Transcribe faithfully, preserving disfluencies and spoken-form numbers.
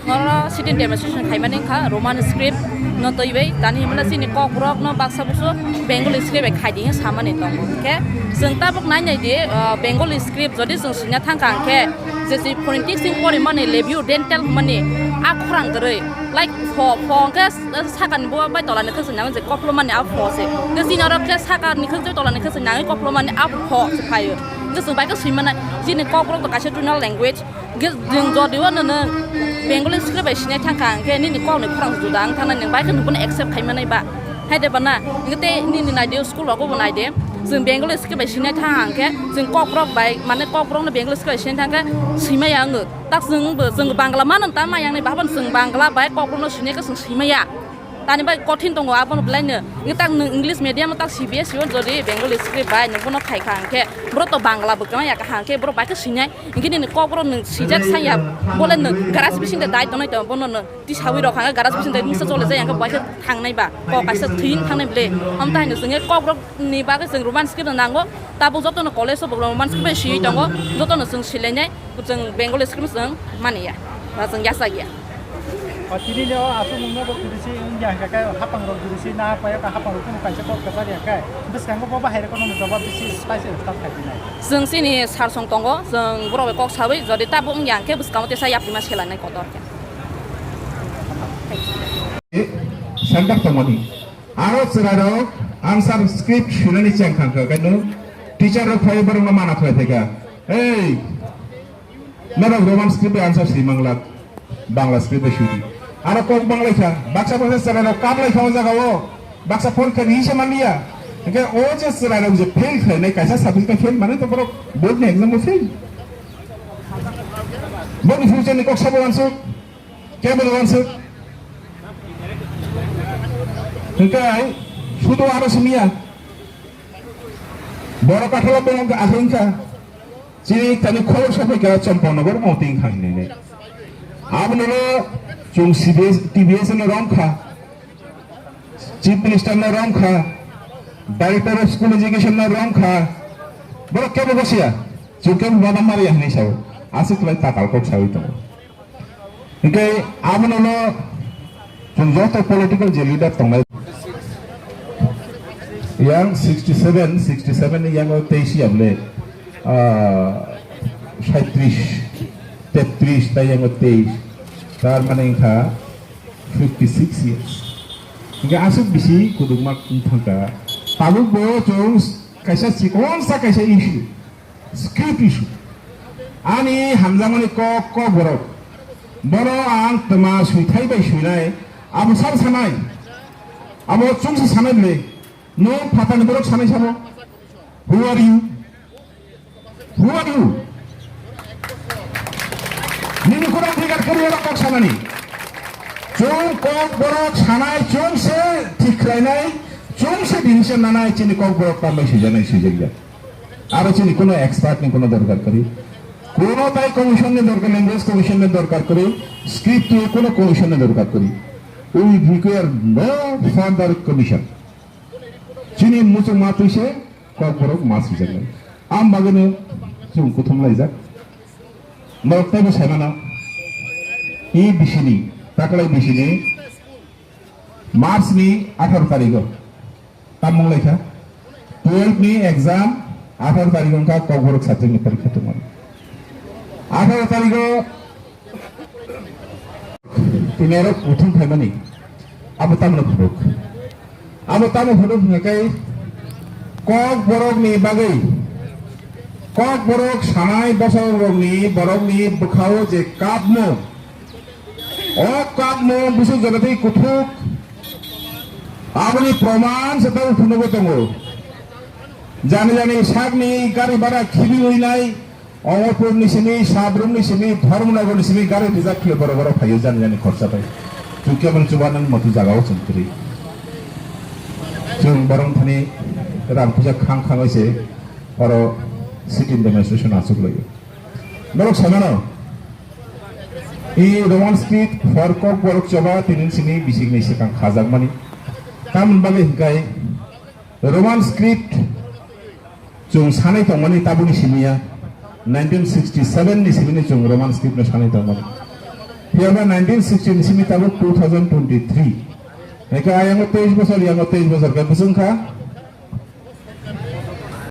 Oro sitting demonstration khaimani wngkha Roman script no twiwi, tani hwnmano chini kokborok no baksa busu Bengali script bai khaidi hinwi samani tongo. Hwnkhe chwng tabuk nainai di, ah, Bengali script jodi chwng swina thangkha hwnkhe je si phonetics sing porimani, labial dental hwnmani a khorang kwrwi, like pho, pho hwnkhe sakani bo bai tolani khwchwng nangwi je koplomani a pho se. Hwnkhe chini oro khe sakani khwchwng tolani khwchwng nangwi koplomani a pho se phaio. Hwnkhe chwng bai khe swimana chini kokborok to kaisa tonal language. Ge-, jeng jodi o nono Bengali script bai sinai thangkha hwnkhe nini kokni khorang juda wng thangna, nwng bai khe nwng bono accept khai manai ba? Hai de bana? Hwnkhe tei nini naidi school rogo bo naide, jeng Bengali script bai sinai thangkha hwnkhe jeng kokborok bai, mane kokborokno Bengali script bai sinai thangkhe swimaya wngo. Tak jeng bo, jeng Bangla mano ta maya wngnai, bahai jeng Bangla bai kokborokno sinai khe jeng swimaya. Tani bai kothin tongo abono belaino. Ngi tak nwng English medium tak C B S E o jodi Bengali script bai nwng bono khai kha hwnkhe, borok to Bangla bo kwmai ya kha hwnkhe borok bai khe swinai. Hwnkhe nini kokborok nwng swijak sanya, bole nwng garage bising de dai tongnai to, bono nwng tisawi rok hwnkhe garage bising de mungsa chole jai hwnkhe bai khe thangnai ba, kok kaisa thwin thangnai bole. Amtai hwnkhe chwngkhe kokborok ni bagwi chwng Roman script no nango. Tabuk jotono college o bo Roman script bai swiwi tongo, jotono chwng silainai. Chwng Bengali script chwng mani ya, ba chwng yachak ya. O tini ni o aswk mungno bo jurisi wngya hwnkha khe hapang rok jurisi na payo ka hapang rok kunu kaisa kok kwchar ya khe bwskango bo bahai rok no jawab bisi spice start khai dinai. Chwng chini sar song tongo, chwng borok bai kok sawi jodi tabuk wngya hwnkhe bwskango tesa yapri ma selanai kotor khe. Center tongmani. Aro chwrairok answer script swinani cheng thangkha, kaino teacher rok phai borokno mana khlai phaikha, "Ei, norok Roman script bai answer swi manglak, Bangla script bai swidi." Aro kok banglaikha, baksa baksa chwrairok kaplaikha o jagao, baksa phone khe ri se manliya. Hwnkhe o je chwrairok je fail khlainai, kaisa subject fail mane to borok board ni exam o fail. Boni future ni kok sabo wansuk. Kebo no wansuk. Hwnkhe ai sudo aro simiya. Borok kathalo bongong khe aswk wngkha. Chini tani khobor sophaikha Champaknagar Mouting kha hinwi. Abono chwng C B S, T B S no romkha. Chief Minister no romkha. Director of School Education no romkha. Borok kebo bosiya. Chwng kebo bana mariya hinwi sao. Aswk khlai takal kok sawi tongo. Hingke abono no chwng joto political je leader tongnai. Yang sixty seven, sixty seven ni yango teisi ya bole, ah, saitris, tetris tai yango teis. Tar mane wngkha fifty six years. Hingke aswk bisi kudukma wng thangkha. Tabuk bo chwng kaisa chikonsa kaisa issue. Script issue. Ani hamjakmani kok, kok borok. Bono ang twma swithai bai swinai. Abo sabo sanai. Abo chwngsa sanai bwle. Nwng phatani borok sanai sabo. Who are you? Who are you? Nini kono adhikar kwrwi oro kok sanani. Chwng kok borok sanai, chwngse thik khlainai, chwngse decision nanai, chini kok borok tambai swijaknai, swijakya. Aro chini kuno expert ni kuno dorkar kwrwi. Kuno tai commission ni dorkar, language commission ni dorkar kwrwi, script ni kuno commission ni dorkar kwrwi. We require no further commission. Chini muchung ma twi se kok borok ma swijaknai. Am bagwino chwng kuthum laijak. Norok teibo sai mano. I bisini, taklai bisini, March ni atharo tarigo. Tamung laikha. Twelve ni exam atharo tarigo wngkha, Kokborok subject ni porikha tongmani. Atharo tarigo tini aro kuthum phaimani. Abo tamno phunuk. Abo tamo phunuk hwnkha khe Kokborok ni bagwi, Kokborok sanai bosongrok ni borok ni bwkhao je kapmung, o kapmung busu jora tei kuthuk. Aboni proman se tamo phunugo tongo. Jani jani sakni gari bara khibi uinai, Omorpur ni simi, Sabrum ni simi, Dharmanagar ni simi gari reserve khle borok borok phaio jani jani khorsa bai. Chwng kemon chuba nang matu jaga o chwng kwrwi. Chwng borok thani rang puja khang khang oi se oro sitting demonstration achuk laio. Norok samano, i Roman script for Kokborok choba tinin simi bising ni swkang khajakmani. Tamoni bagwi hwnkhe Roman script chwng sanai tongmani tabukni simi ya, nineteen sixty seven ni simi ni chwng Roman script no sanai tongmani. Phiya ba nineteen sixty ni simi tabuk two thousand twenty-three. Eke ayango teis bosor, yango teis bosor khe bwswng kha.